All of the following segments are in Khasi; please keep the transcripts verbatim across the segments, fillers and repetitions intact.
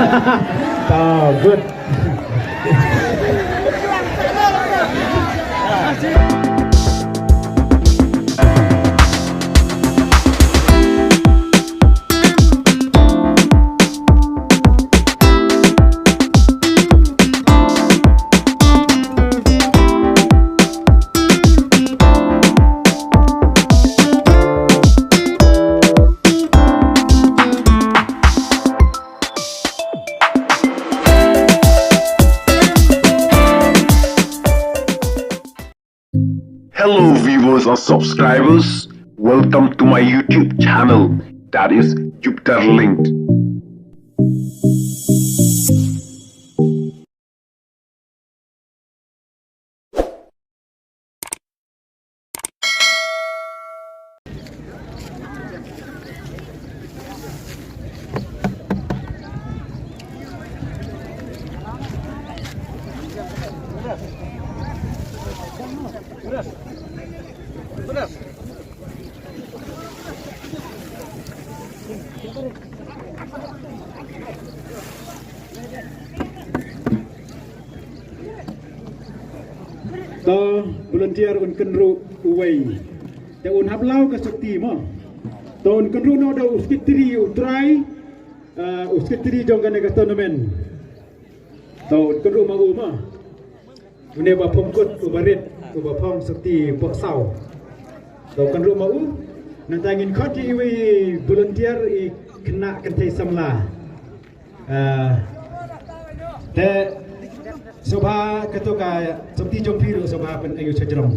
Oh, good. Hello viewers and subscribers, welcome to my YouTube channel, that is Jupiter Linked. To, volunteer un kynruh uwei. Te un hap law ka sopti mo. To un kynruh noh da u secretary u trai, ah, u secretary jong kane ka tournament. To un kynruh ma u mo. Une ba phong kut, uba rit, uba phong sopti, uba saw. To kynruh ma u. Nangta ngin khot ïa iwei i volunteer i khynnah kynthei samla. Ah, te sngewbha kato ka sopti jong phi ruh sngewbha pynïoh sha jrong.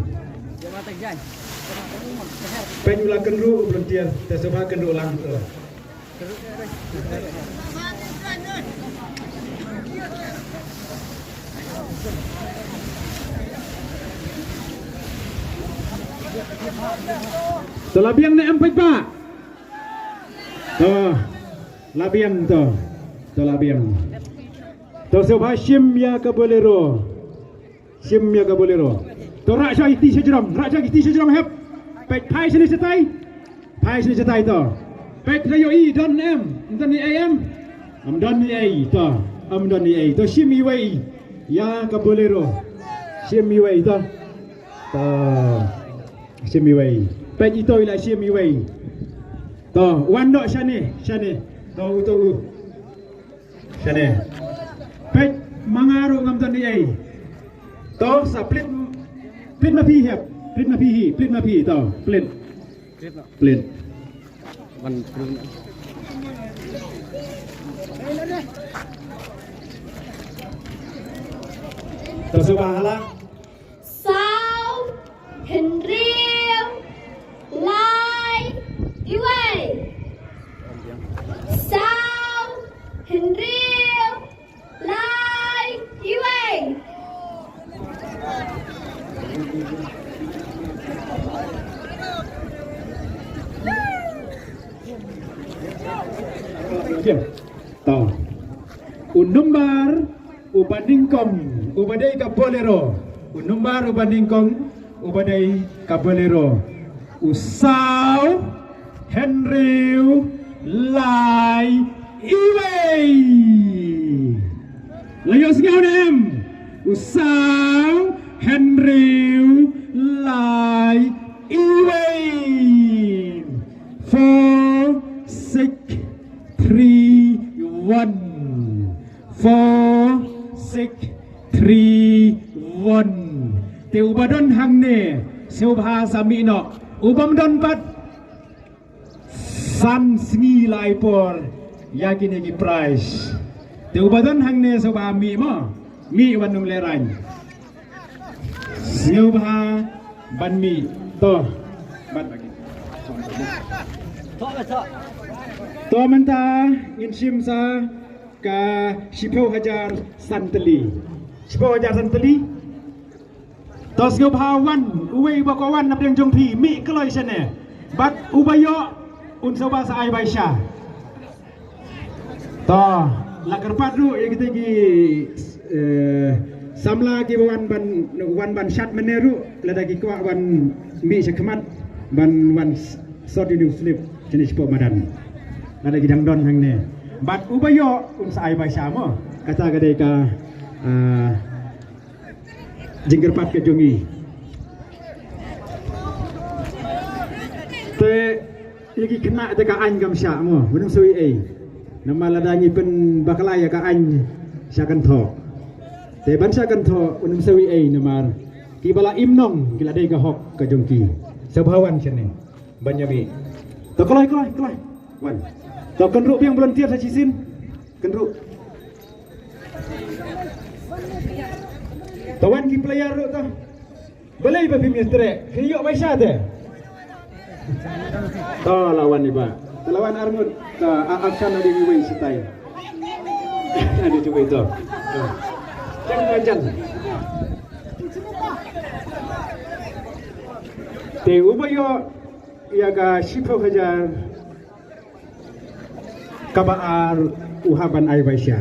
Pynïoh la kynruh u volunteer, te sngewbha kynruh lang to. To la biang ne em paidbah? To la biang to. To la biang. To sngewbha shim ïa ka Bolero. Shim ïa ka Bolero. To rah sha kiti sha jrong, rah sha kiti sha jrong hep. Peit phai shane shatai. Phai shane shatai to. Peit la ïohi don em, ym don ei em. Ym don ei to. Ym don ei to, shim iwei ïa ka Bolero. Shim iwei to. To shim iwei. Peit ito i la shim iwei. To wan noh shane, shane. To uto u. Shane. Peit ma nga ruh ngam don ei. To sa plit, plit ma phi hep. Plit ma phi hi, plit ma phi to. Plit. Plit. To sngewbha hala. Saw, hynriew, lai, iwei. Saw, hynriew, lai, iwei. Kim. To. U nombar uba nyngkong uba dei ka Bolero. U nombar uba nyngkong uba dei ka Bolero. U saw, hynriew, lai, iwei. La ïohsngew ne em? U saw, hynriew, lai, iwei. Four, six, three, one. Four, six, three, one. Te uba don hangne sngewbha sa mih noh. U bym don pat, san sngi lai por ïa kine ki prize. Te uba don hangne sngewbha mih mo. Mih wan ym lehraiñ. Sngewbha ban mih. To. Ban bagi. To mynta ngin shim sa ka shiphew hajar san tylli. Shiphew hajar san tylli. To sngewbha wan, uwei uba kwah wan na pdeng jong phi, mih kloi shane. Bad uba ïoh un sngewbha sa ai bai sha. To la kyrpad ruh ïa kita ki, eh, samla kiba wan ban, wan ban shad mynne ruh, lada ki kwah wan mih sha khmat ban wan sot ïa u slip shane shapoh madan. Lada ki dang don hangne. Bad uba ïoh un sa ai bai sha mo. Kata ka dei ka, ah, jingkyrpad ka jong ngi. Te ïa ki khynnah te ka aiñ kam shah mo, wat nym shu ïa ei. Namar lada ngi pynbakla ïa ka aiñ sha kynthoh. Te ban sha kynthoh wat nym shu ïa ei namar kiba la im nong ki la dei ka hok ka jong ki. Sngewbha wan shane. Ban ïa mih. To kloi, kloi, kloi. Wan. To kynruh biang volunteer sa shisien. Kynruh. To wan ki player ruh to. Balei ba phim ïatrei? Phi ïoh bai sha te. To la wan i ba. To la wan arngut. To a action adi iwei sitai. Adi tu to. To. Jan jan. Te uba ïoh ïa ka shiphew hajar kaba ar u hap ban ai bai sha.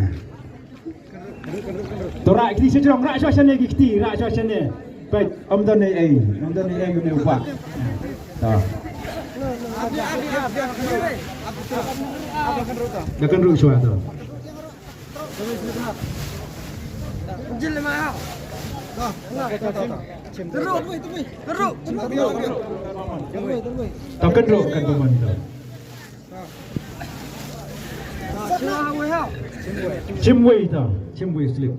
To rah kti sha jrong, rah sha shane ki kti, rah sha shane. Peit, ym don ei ei, ym don ei ei une u ba. To. Da kynruh shuwa to. To kynruh kan pynban to. Chim wei to, chim wei slip.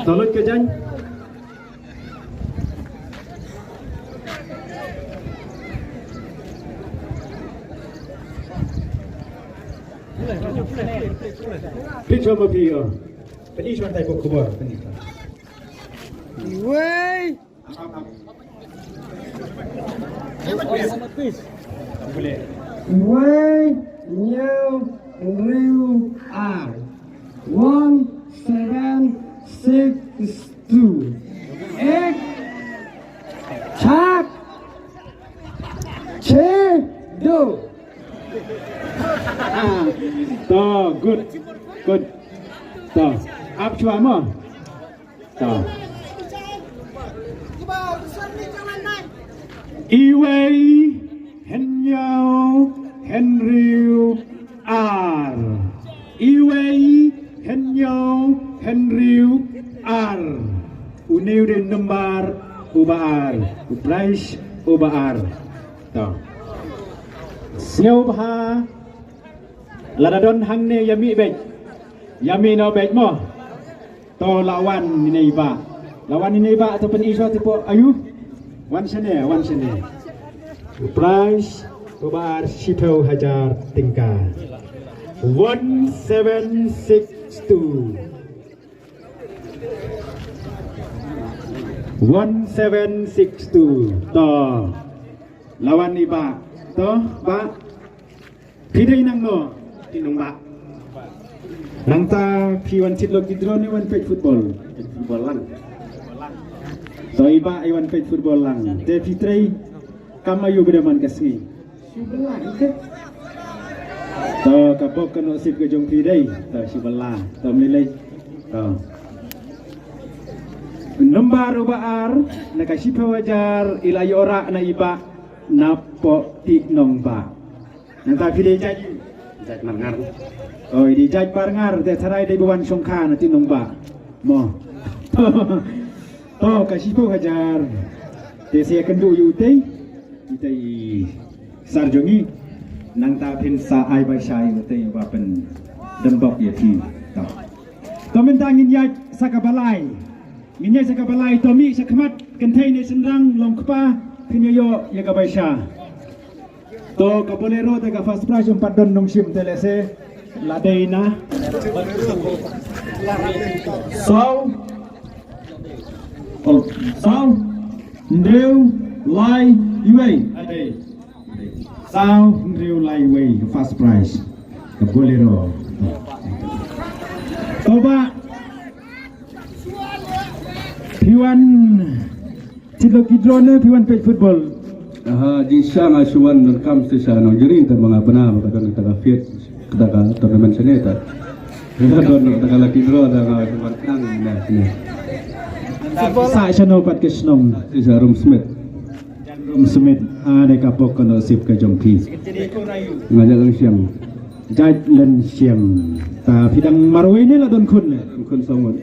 To lut ka jaiñ. Pynshong ma phi ïa. Pynshong tai ko khubor. Wei. Wei, hynñiew, hynriew, ar. One seven six two. Ek, chak, che, do. Ah, to, good, good. To, ap shuwa mo. To. Iwei, hynñiew, hynriew, ar. Iwei, hynñiew, hynriew, ar. Une u dei u nombar uba ar, u prize uba ar. To. Sngewbha lada don hangne ïa mih beit. Ïa mih noh beit mo. To la wan ine i bah. La wan ine i bah to pyn-i shuwa te pok aïu. Wan shane, wan shane. Prize uba ar shiphew hajar tyngka. One seven six two. One seven six two. To. La wan i bah. To, bah. Phi dei nangno? Tied Nongbah. Nangta phi wan thied lucky draw ne wan peit football? Peit football lang. To i bah i wan peit football lang. Te phi trei kam aïu ba dei man ka sngi? Shi bylla. To ka bok ka nusip ka jong phi dei. To shi bylla. To mlilei. To. Nombar uba ar na ka shiphew hajar i la ïoh rah na i bah na pok Tied Nongbah. Nangta phi dei judge? Judge Marngar. Oh, i dei judge Marngar, te tharai dei ba wan shongkha na Tied Nongbah. Mo. To ka shiphew hajar. Te sa ïakynduh ïa utei. Utei i sar jong ngi. Nangta phin sa ai bai sha ïa utei ba pyndembok ïa phi. To. To mynta ngin ïaid sa kaba lai. Ngin ïaid sa kaba lai, to mih sha khmat, kynthei ne shynrang, long kpa, phin ïoh ïa ka bai sha. To ka Bolero te ka first prize ym pat don nongshim te lehse la dei na. Saw. Oh, saw. Hynriew, lai, iwei. Saw, hynriew, lai, iwei, first prize. Ka Bolero. To bah. Phi wan thied lucky draw ne phi wan peit football? Aha, jingshisha nga shu wan donkam shisha nongjri te ma nga bna ba ka don kata ka field, kata ka tournament shane te. Ka don kata ka lucky draw te nga shu wan khnang ne shane. Sa shano pat ka shnong? Shisha Rum Smith. Submit, ah, da ka bok ka nusip ka jong phi. Nga jait lynshiang. Jait lynshiang. Ta phi dang marwei ne la don khun ne? Don khun saw ngut.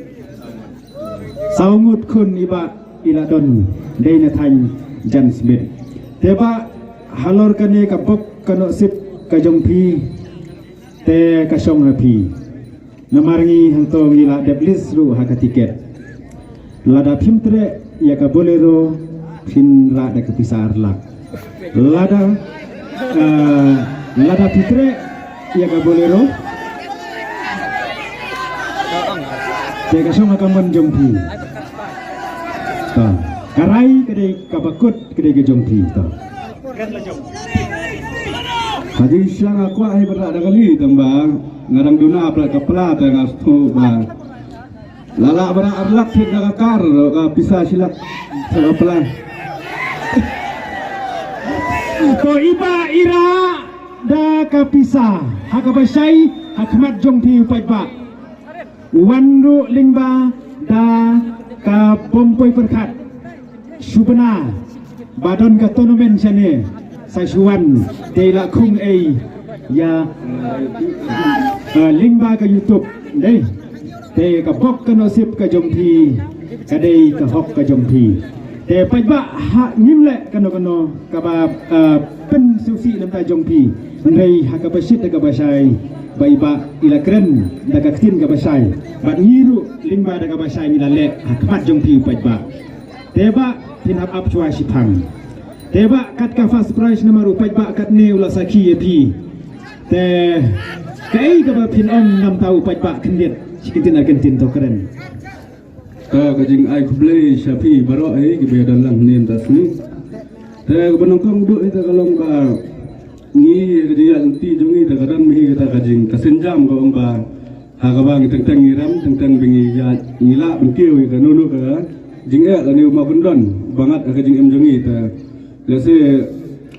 Saw ngut khun i Bah i la don. Dei na thaiñ Jan Smith. Te Bah halor kane ka bok ka nusip ka jong phi. Te ka shong ha phi. Namar ngi hangto ngi la dep list ruh ha ka tiket. Lada phim treh ïa ka Bolero phin rah da ka pisa ar lak. Lada, eh, lada phi treh ïa ka Bolero, te ka shong ha ka mon jong phi. Ka rai ka dei kaba kut ka dei ka jong phi. Ka jingshisha nga kwah hi ban rah da kali tang ba nga dang duna bad ka pla te nga sngewthuh ba la lah ban rah ar lak thied da ka kar, ka pisa shi lak da ka pla. Ko i Bah i rah da ka pisa ha kaba shai ha khmat jong phi u paidbah. Wan ruh lyngba da ka bym poi pyrkhat. Shu bna ba don ka tournament shane sa shu wan dei la khung ei ïa, eh, lyngba ka YouTube dei. Te ka bok ka nusip ka jong phi ka dei ka hok ka jong phi. Te paidbah ha ngim leh kano kano kaba, eh, pynsngewsih na bynta jong phi. Hynrei ha kaba shit da kaba shai ba i Bah i la kren da ka ktien kaba shai bad ngi ruh lyngba da kaba shai ngi la leh ha khmat jong phi u paidbah. Te Bah phin hap ap shuwa shiphang. Te Bah kat ka first prize namar u paidbah katne u la sakhi ïa phi. Te kaei kaba phin ong na bynta u paidbah khyndiat shi kyntien ar kyntien to kren. Ka, ka jingai khublei sha phi baroh hi kiba ïadon lang mynta ka sngi. Te kaba nyngkong buh hi te ka long ba ngi ka jingïaid lynti jong ngi te ka don ma hi kata ka jing ka sienjam ka ong ba ha kaba ngi teng teng ngi rem teng teng ba ngi ïaid ngi lah ban kiew ïa kano kano ka jingeh lane u makyndon ba ngat ha ka jingim jong ngi te. Lehse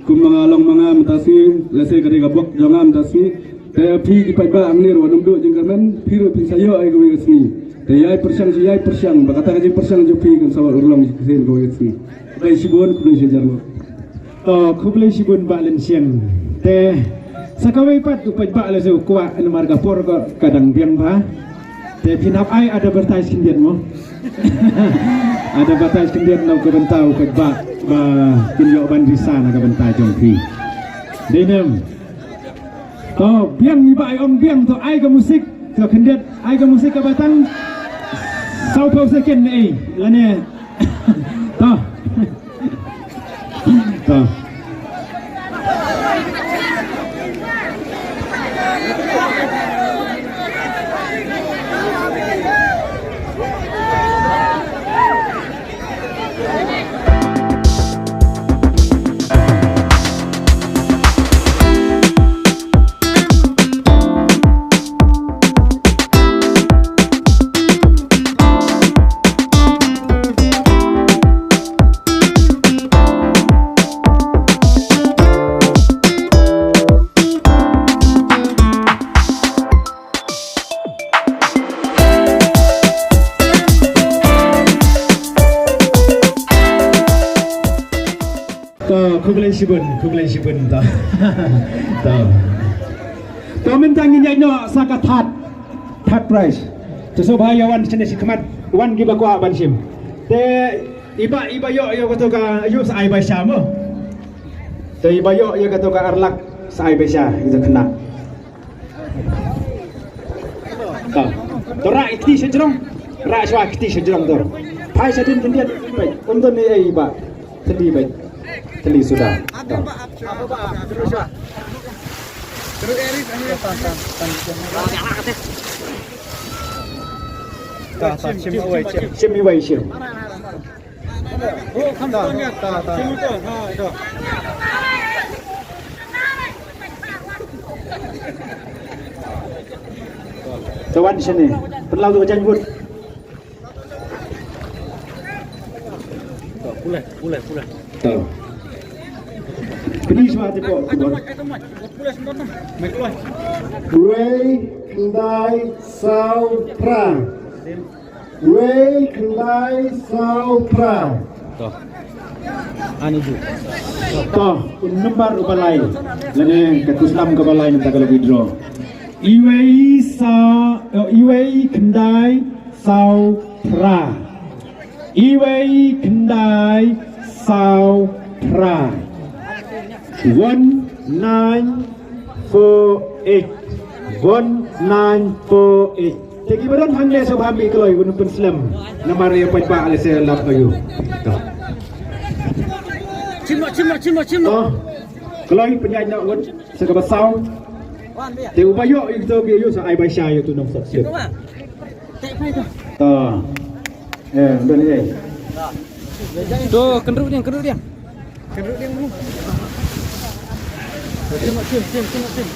kum ma nga long ma nga mynta sngi, lehse ka dei ka bok jong nga mynta sngi. Te phi ki paidbah hangne ruh wat nym duh jingkyrmen, phi ruh phin sa ïoh ïa kawei ka sngi. Te ïai pyrshang shi ïai pyrshang ba kata ka jingpyrshang jong phi kan sa wat urlong shisien kawei ka sngi. Khublei shibun, khublei shihajar nguh. To khublei shibun Bah Lynsiang. Te sa kawei pat u paidbah lehse u kwah namar ka por ka dang biang bha. Te phin hap ai advertise khyndiat mo. Advertise khyndiat na ka bynta u paidbah ba kin ïoh ban risa na ka bynta jong phi. Dei ne em? To biang i Bah i ong biang to ai ka musik to khyndiat ai ka musik kaba tang saw phew second ne ei lane. To. To. To, khublei shibun, khublei shibun to. To. To mynta ngin ïaid noh sa ka third, third prize. To sngewbha ïa wan shane shi khmat, wan kiba kwah ban shim. Te iba, iba ïoh ïa kato ka, ïoh sa ai ba sha mo. Te iba ïoh ïa kato ka ar lak sa ai ba sha, ïa ka khynnah. To. To rah ïa kti sha jrong. Rah shuwa ïa kti sha jrong to. Phai sha dien khyndiat. Peit. Um don ei ei ba. Thylli ba. Thylli suda. To. Ta, ta, shim away, shim. Shim away, shim. To wan shane. Pynlaw to ka jaiñ vote. Pule, pule, pule. To. Pynshwa te ko. Wei, khyndai, saw, phra. Wei khyndai saw phra. To. Ani ju. To, u nombar uba lai. Lane ka tuslam kaba lai mynta ka lucky draw. Iwei sa, eh, iwei khyndai saw phra. Iwei khyndai saw phra. One nine four eight. One nine four eight. Te kiba don hangne sngewbha mih kloi, un pynslem. Namar ïa paidbah lehse lap aïu. To. Chim noh, chim noh, chim noh, chim noh. To. Kloi pynïaid noh ngut sa kaba saw. Te uba ïoh ïa kito ki ïoh sa ai bai sha ïa utu u nongshad slip. To. Eh, don ei. To, kynruh dieng, kynruh dieng. Kynruh dieng. Chim, chim, chim, chim, chim.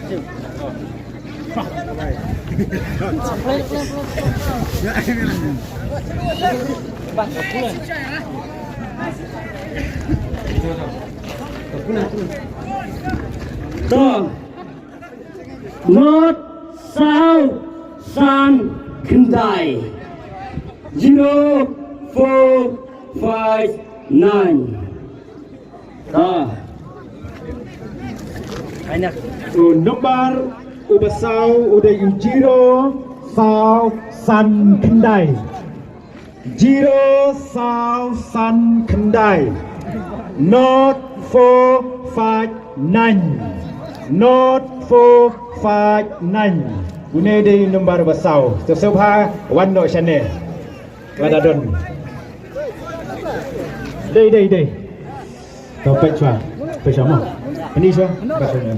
Chim. To. Nod saw san khyndai. Zero four five nine. Ah. U nombar uba saw u dei u zero saw san khyndai. Zero saw san khyndai. Nod four five nine. Nod four five nine. Une dei nombar ba saw. Te sngewbha wan noh shane. Lada don. Dei, dei, dei. To peit shuwa. Peit shuwa mo. Ani shuwa. Peit shuwa.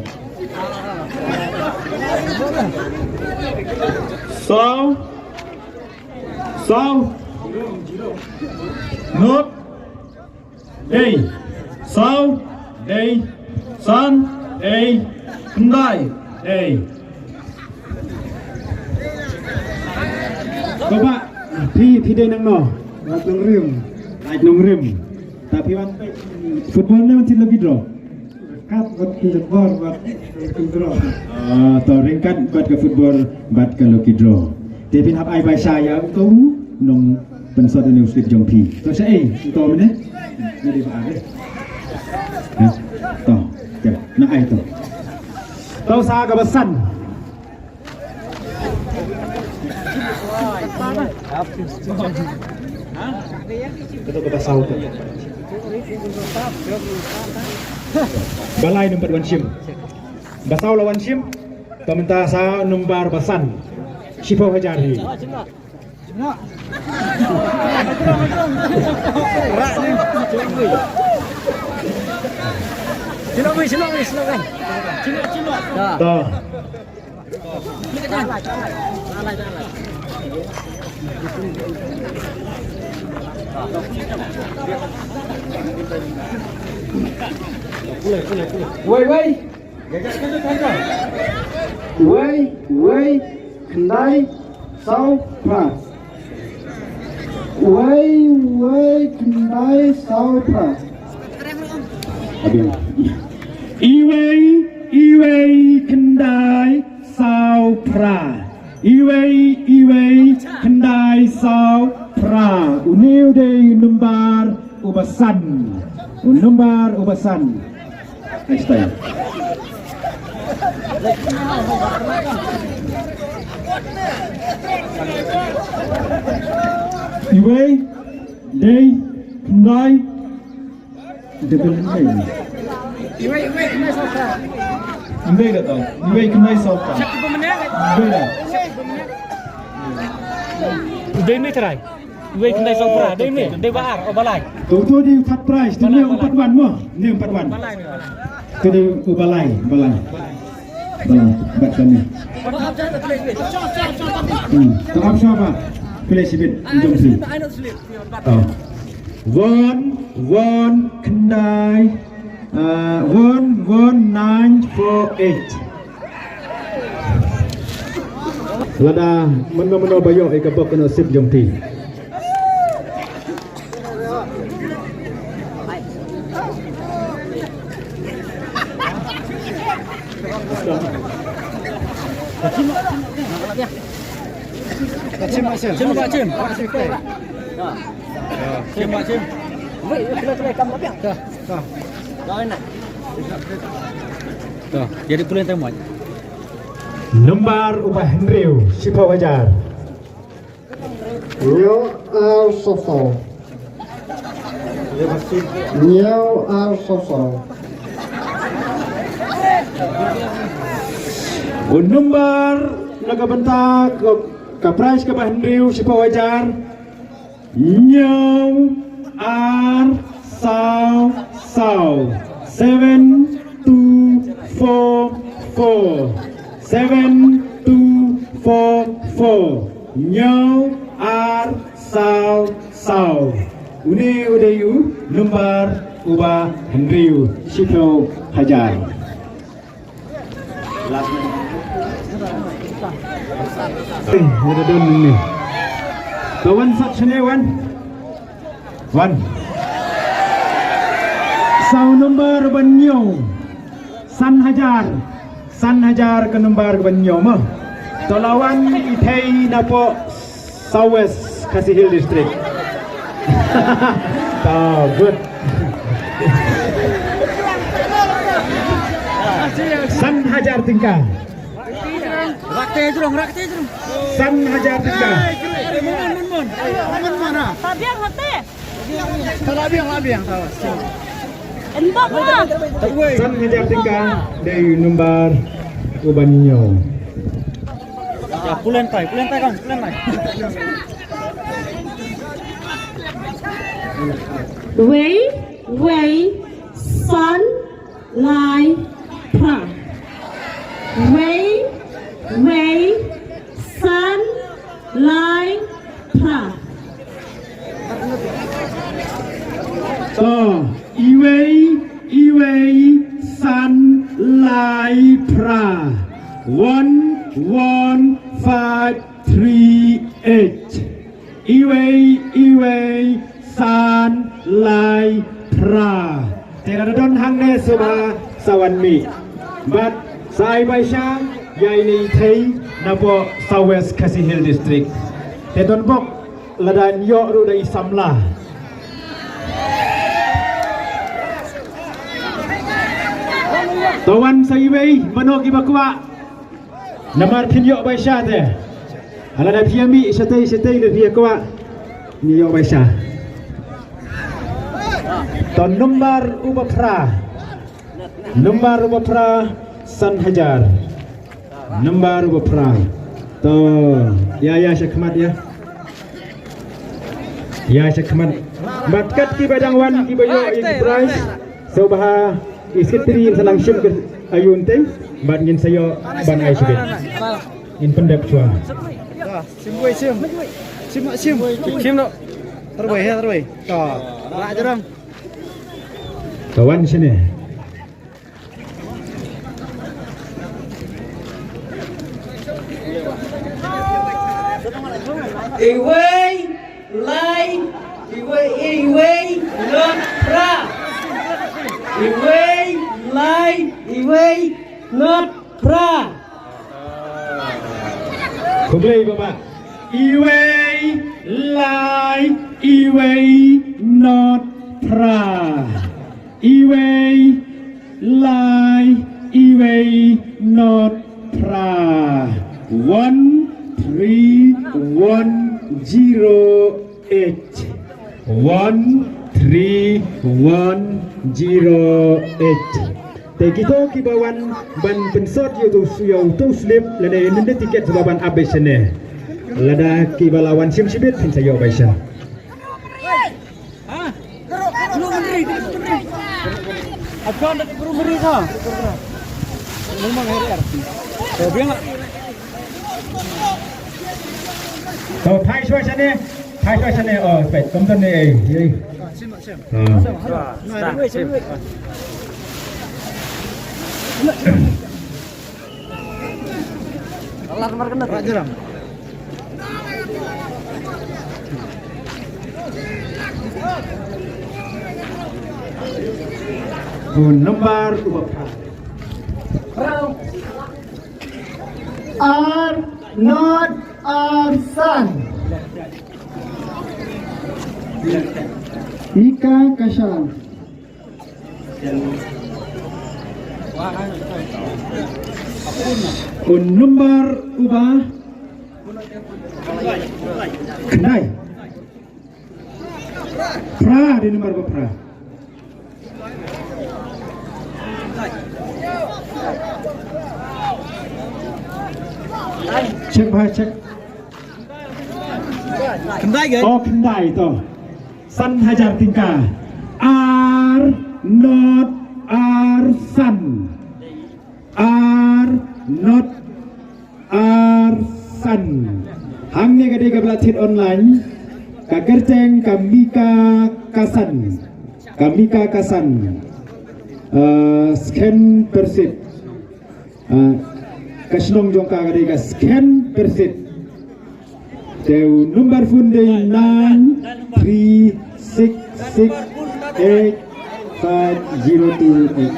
Saw. Saw. Nod. Dei. Saw. Dei. San. Dei. Khyndai. Dei. Kaba, phi, phi dei nangno? Lad Nongrim. Lad Nongrim. Ta phi wan peit football ne wan shim lucky draw? Kat bad ki football bad lucky draw. Ah, to ryngkat bad ka football bad ka lucky draw. Te phin hap ai bai sha ïa uto u nongpynsot ïa une u slip jong phi. To sha ei uto mane? Na dei ba are. Ha? To. Te na ai to. To sa kaba san. Kata kata saw tu. Ba lai nambat wan shim. Ba saw la wan shim. Te mynta sa nombar ba san. Shiphew hajar hi. Shnong wei, shnong wei, shnong wei. Shnong, shnong. Ta. Wei, wei. Wei, wei, khyndai, saw, phra. Wei, wei, khyndai, saw, phra. Iwei, iwei, khyndai, saw, phra. Iwei, iwei, khyndai, saw, phra. Une u dei nombar uba san. U nombar uba san. Next time. Iwei, dei, khyndai, double khyndai. Iwei, iwei, khyndai, saw, phra. Iwei da tau. Iwei, khyndai, saw, phra. Iwei da. Dei ne trai. Wei khyndai saw phra, dei ne, dei ba ar, o ba lai. To, to dei third prize, to ne u pat wan mo, ne u pat wan. To dei u ba lai, ba lai. Ba lai, bat kane. Hmm, to ap shwa ba. Pyle shibit, jong si. Oh. One, one, khyndai, uh, one, one, nine, four, eight. Lada mynno mynno ba ïoh ïa ka bok ka nusip jong phi. Chim, chim. Chim, chim. Chim, chim. To, jadi pulai tang mai. Nombar uba hynriew, shiphew hajar. Hynñiew ar saw saw. Hynñiew ar saw saw. U nombar na ka bynta ka, ka prize kaba hynriew, shiphew hajar. Hynñiew ar saw saw. Seven two four four. Seven two four four. Hynñiew ar saw saw. Une u dei u nombar uba hynriew, shiphew hajar. Eh, nga da don ni. To wan sat shane wan. Wan. Saw nombar ban ñiew. San hajar. San hajar ka nombar ban ñiew mo. To la wan i thei na po South West Khasi Hills District. Ta good. San hajar tyngka. Rakte jrong, rakte jrong. San hajar tyngka. Mon, mon, mon. Mon, mon, ah. Tabiang hote. Tabiang, tabiang, tabiang. Entok lah. San hajar tyngka dei nombar uban ñiew. Ya, pulen tai, pulen tai kong, pulen tai. Wei, wei, san, lai, phra. Wei, wei, san, lai, phra. To, iwei, iwei, san, lai, phra. One, one, five, three, eight. Iwei, iwei, san, lai, phra. Te la don hangne shuwa sa wan mih. Bad sa ai bai sha ïa ine i thei na po South West Khasi Hills District. Te don bok lada ïoh ruh da i samla. To wan sa iwei, mano kiba kwah. Namar phin ïoh bai sha te. Lada phi ïa mih shatei shatei lada phi ïa kwah, phin ïoh bai sha. To nombar uba phra. Nombar uba phra san hajar. Nombar uba phra. To ïa ïa sha khmat ïa. Ïa sha khmat. Bad kat kiba dang wan kiba ïoh ïa ki prize. Sngewbha i secretary in sa nang shim ka aïu teng bad ngin sa ïoh ban ai shibit. Ngin pyndep shuwa. Shim wei shim. Shim shim. Shim noh. Terwei ha terwei. To. Lah jarang. Ka wan shane. Iwei, lai, iwei, iwei, not phra. Iwei, lai, iwei, not phra. Khublei baba. Iwei, lai, iwei, not phra. Iwei, lai, iwei, not phra. One three one zero eight. One three one zero eight. Te kito kiba wan ban pynsot ïa uto, ïa uto u slip lane ïa une u tiket shuwa ban ap beit shane. Lada kiba la wan shim shibit phin sa ïoh beit sha. To phai shuwa shane, phai shuwa shane. Oh, peit, kam don ne ei, ei. Ah. Phone number uba phra. Ar not ar san. Mika Kasar. Un nombar uba khyndai. Phra, dei nombar ba phra. Check, bhai, check. Khyndai, guys. Oh, khyndai to. San hajar tyngka. Ar not ar san. Ar not ar san. Hangne ka dei kaba la thied online. Ka kyrteng ka Mika Kasan. Ka Mika Kasan. Eh, Skhenpersit. Eh, ka shnong jong ka ka dei ka Skhenpersit. Te u nombar phone dei nine three six six eight five zero two eight.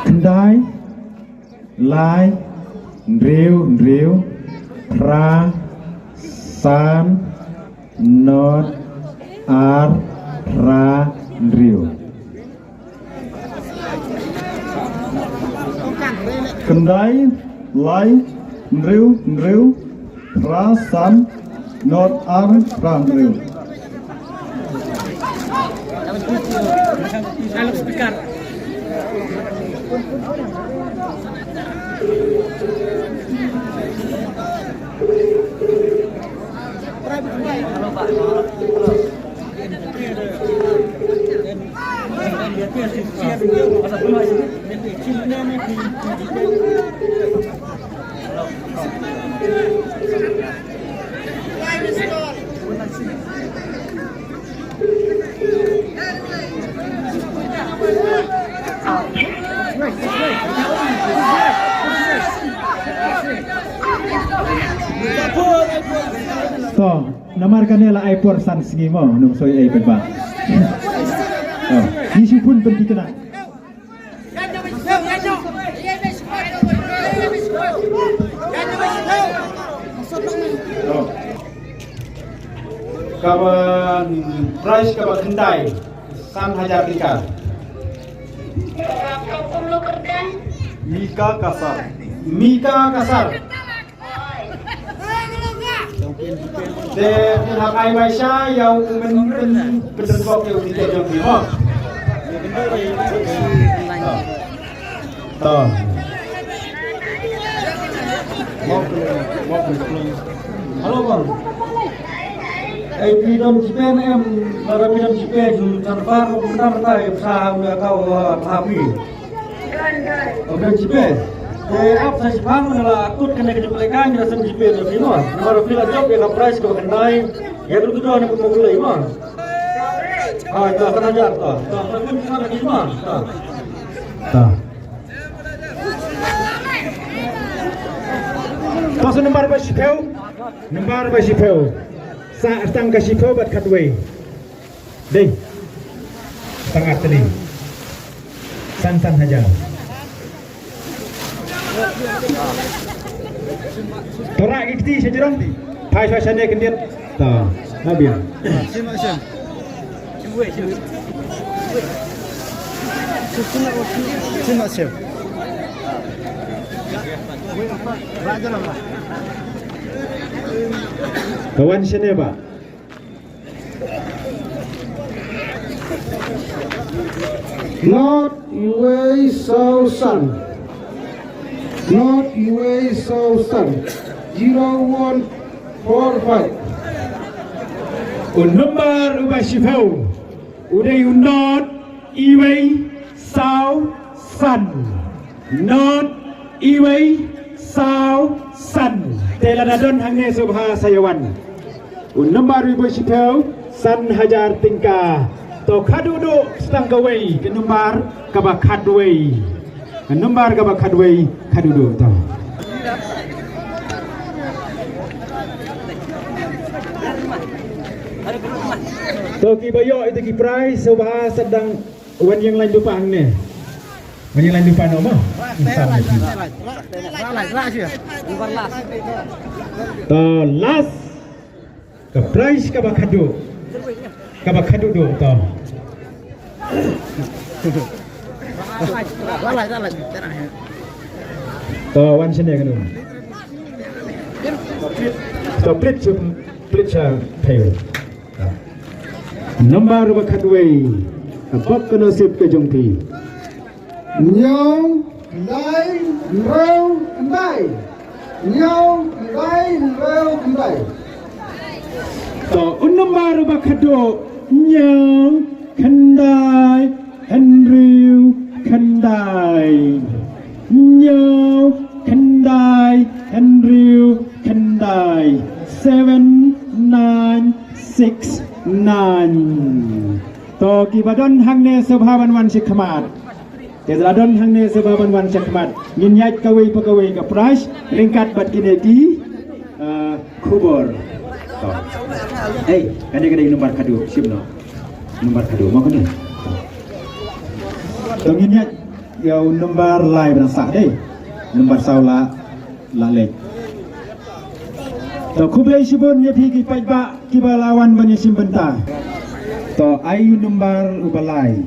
Khyndai, lai, hynriew, hynriew, phra, san, not, ar, phra, hynriew. Khyndai, lai, hynriew, hynriew, phra, san, not, ar, phra, hynriew. To, namar kane la ai por san sngi mo, num soi ai pynban. To, ngi shu pun pynthikna. Kaba prize kaba khyndai, san hajar tyngka. Mika Kasar. Mika Kasar. Te phin hap ai bai sha ïa u mynta pynrung kok ïa u tiket jong phi mo. To. Hello bang. Ai phi don jipe ne em, lada phi don jipe ju transfer ko mynta mynta ïa pisa u ïa ka u pha phi. Ym don jipe. Te ap sa shipang na la kut kane ka jingpynlong ka ngi la seng jipe na phi mo. Namar phi la jop ïa ka prize ko khyndai. Ïa ka dei ka dei na ka mong lei mo. Ah, ka khyndai hajar ta. Ta, ta kun ka na ki mo. Ta. Ta. Pass number ba shiphew. Number ba shiphew. Sa tang ka shiphew bad khatwei. Dei. Tang ar tylli. San san hajar. To rah ki kti sha jrong. Phai sha shane khyndiat. To. Na biang. Ka wan shane ba. Not iwei saw san. Not iwei saw san. Zero one four five. U number uba shiphew u dei u not iwei saw san. Not iwei saw san. Te lada don hangne sngewbha sa ïa wan. U number uba shiphew san hajar tyngka. To khadduh duh sa tang kawei ka number kaba khatwei. Ka number kaba khatwei khadduh duh to. To kiba ïoh ïa ki prize sngewbha sa dang wan ïeng lain lypa hangne. Wan ïeng lain lypa noh mo. To last. Ka prize kaba khadduh. Kaba khadduh duh to. To wan shane kano. To plit sha, plit sha phaïu. Number ba khadwei. Ka bok ka nusip ka jong phi. Hynñiew, khyndai, hynriew, khyndai. Hynñiew, khyndai, hynriew, khyndai. To u number ba khadduh. Hynñiew, khyndai, hynriew, khyndai. Hynñiew, khyndai, hynriew, khyndai. Seven nine six nine. To kiba don hangne sngewbha ban wan shakhmat. Te la don hangne sngewbha ban wan shakhmat. Ngin ïaid kawei pa kawei ka prize ryngkat bad kine ki, eh, khubor. To. Hei, kane kane number khadduh, shim noh. Number khadduh, ma kane. To ngin ïaid ïa u number lai ban sah dei. Number saw la la leit. To khublei shibun ïa phi ki paidbah kiba la wan ban ïashim bynta. To ai u number uba lai.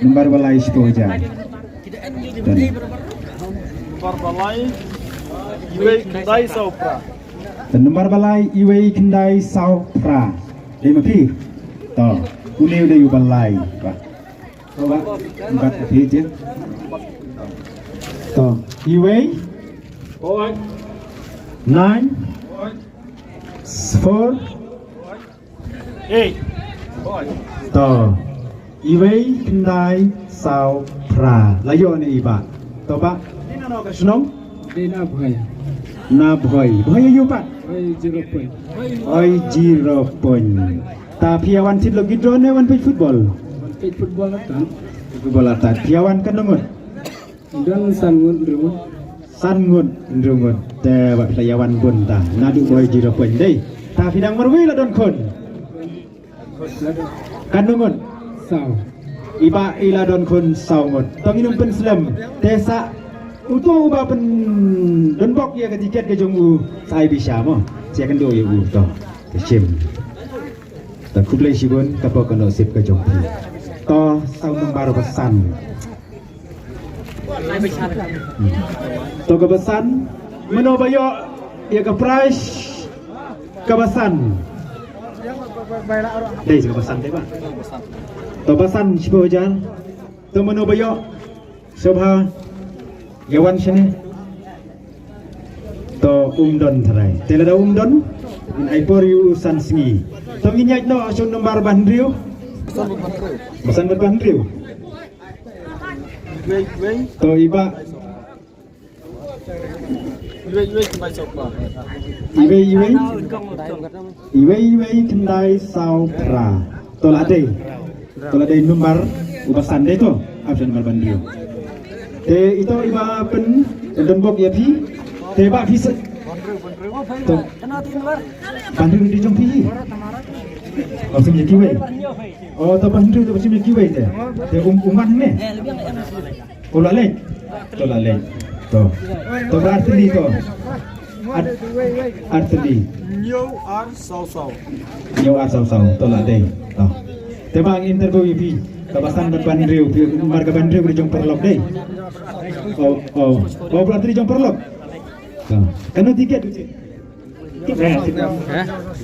Number uba lai shiphew hajar. Number ba lai, iwei khyndai saw phra. To number ba lai, iwei khyndai saw phra. Dei ma phi. To une u dei uba lai. Ba. To ba. Bat phi je. To iwei. Nine. Four. Eight. To iwei khyndai saw phra. La ïoh ne i Bah. To Bah, dei na no ka shnong? Dei na Bhoi. Na Bhoi. Bhoi ïa u pat? Oi zero point. Oi zero point. Ta phi ïa wan thied lucky draw ne wan peit football? Wan peit football la tad. Football la tad. Phi ïa wan katno ngut? Don san ngut hynriew ngut. San ngut hynriew ngut. Te ba phi la ïa wan bun ta. Naduh Bhoi zero point dei. Ta phi dang marwei la don khun? Katno ngut? Saw. I Bah i la don khun saw ngut. To ngin ym pynslem. Te sa uto uba pyndonbok ïa ka tiket ka jong u sa ai bishar mo. Sa ïakynduh ïa u to. Te shim. To khublei shibun ka bok ka nusip ka jong phi. To saw number ba san. To kaba san, mano ba ïoh ïa ka prize kaba san? Dei kaba san dei ba. To ba san shiphew hajar. To mano ba ïoh? Sngewbha ïa wan shane. To um don tharai. Te lada um don, ngin ai por ïa u san sngi. To ngin ïaid noh sha u number ba hynriew. Ba san bad ba hynriew. To i Bah. Iwei iwei khyndai saw phra. Iwei iwei. Iwei iwei khyndai saw phra. To la dei. To la dei number uba san dei to. Option number ba hynriew. Te ito i Bah pyndonbok ïa phi. Te Bah phi sa. To. Ba hynriew dei jong phi. Option ïa kiwei. Oh, to ba hynriew to ba shim ïa kiwei te. Te um um ban ne. Oh la leit. To la leit. To. To ba artylli to. Ar-, artylli. Hynñiew ar saw saw. Hynñiew ar saw saw. To la dei. To. Te ba ngi interview ïa phi. Kaba san bad ba hynriew phi mar kaba hynriew ka dei jong paralok dei. Oh, oh. Oh, ba artylli jong paralok. To. Kano tiket tu cik?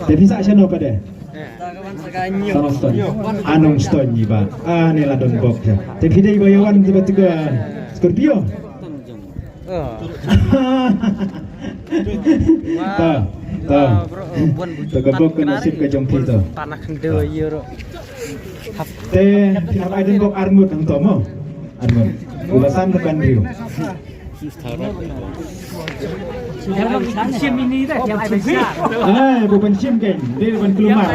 Te phi sah shano pat de? Sa Nongstoiñ. Ah, Nongstoiñ i Bah. Ah, ne la don bok te. Te phi dei ba ïa wan te ba tu ka Scorpio. Ta, ta. Ta ka bok ka nasib ka jong phi to. Te phi hap ai don bok arngut hangto mo. Arngut. Uba san bad ba hynriew. Ai, bu ban shim kein, dei ban kulmar.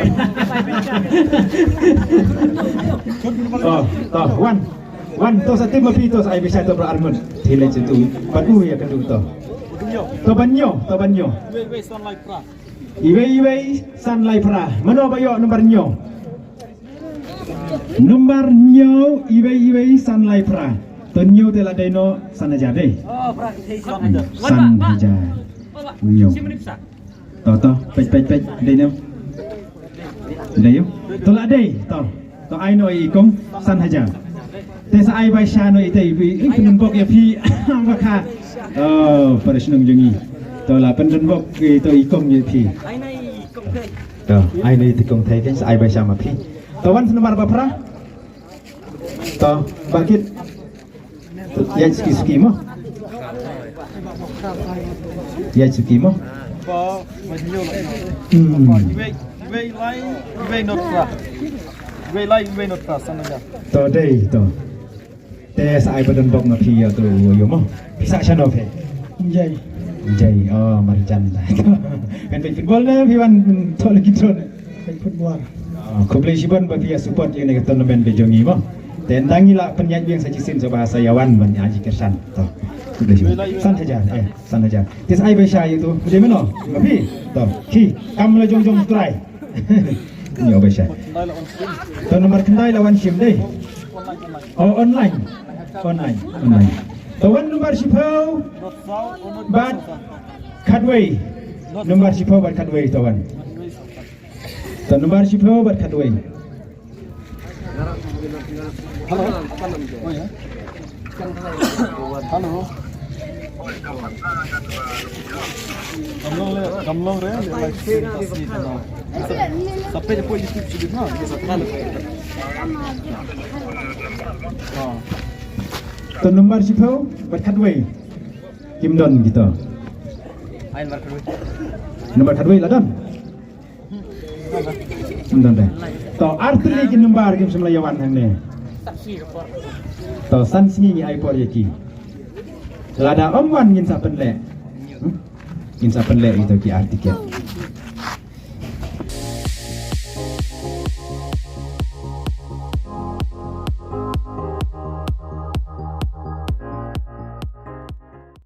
To, to, wan. Wan, to sa tip ma phi, to sa ai bishar to ba arngut. Phi leit sha tu. Ban u ïa ka tu to. To ban ñiew, to ban ñiew. Iwei, iwei, san lai phra. Mano ba ïoh number ñiew? Number hynñiew, iwei iwei, san lai phra. To hynñiew te la dei noh san hajar dei. Hmm, san hajar. Hynñiew. To, to, peit, peit, peit, dei ne em? Dei ne em? To la dei, to. To ai noh i kong san hajar. Te sa ai bai sha noh i te i, i, i pynbok ïa phi. Ba kha. Oh, para shnong jong ngi. To la pynbok i to i kong ïa phi. To, ai noh i te kong thei, sa ai bai sha ma phi. To wan sa number ba phra. To, bakit. Ïa suki suki mo. Ïa suki mo. Hmm. Iwei, iwei lai, iwei not phra. Iwei lai, iwei not phra, san hajar. To dei to. Te sa ai ba don bok ma phi ïa to ïa mo. Phi sah shano phi? Jai. Jai, oh, marjan. Kan peit football ne phi wan to lagi to ne. Peit football. Ah, khublei shibun ba phi ïa support ïa kane ka tournament ka jong ngi mo. Te ynda ngi la pynïaid biang sa shisien sa ba sa ïa wan ban ïa ji kyrshan. To. Khublei shibun. San hajar, eh, san hajar. Te sa ai ba sha ïa to. Dei mano? Ba phi. To. Ki kam la jong jong trai. Ngi ba sha. To number khyndai la wan shim dei. Oh, online. Online, online. To wan number shiphew bad khatwei. Number shiphew bad khatwei to wan. To number shiphew bad khatwei. Hello. Hello. Kam long le, kam long re, le like, share, subscribe, no. Sa page po YouTube channel, no. Sa page. Ah. To number shiphew bad khatwei. Kim don kita. Number khatwei la don. Don dei. To ar tylli ki number kim shym la ïa wan hangne. To san sngi ngi ai por ïa ki. Lada ym wan ngin sa pynleh. Hmm? Ngin sa pynleh ito ki ar tiket.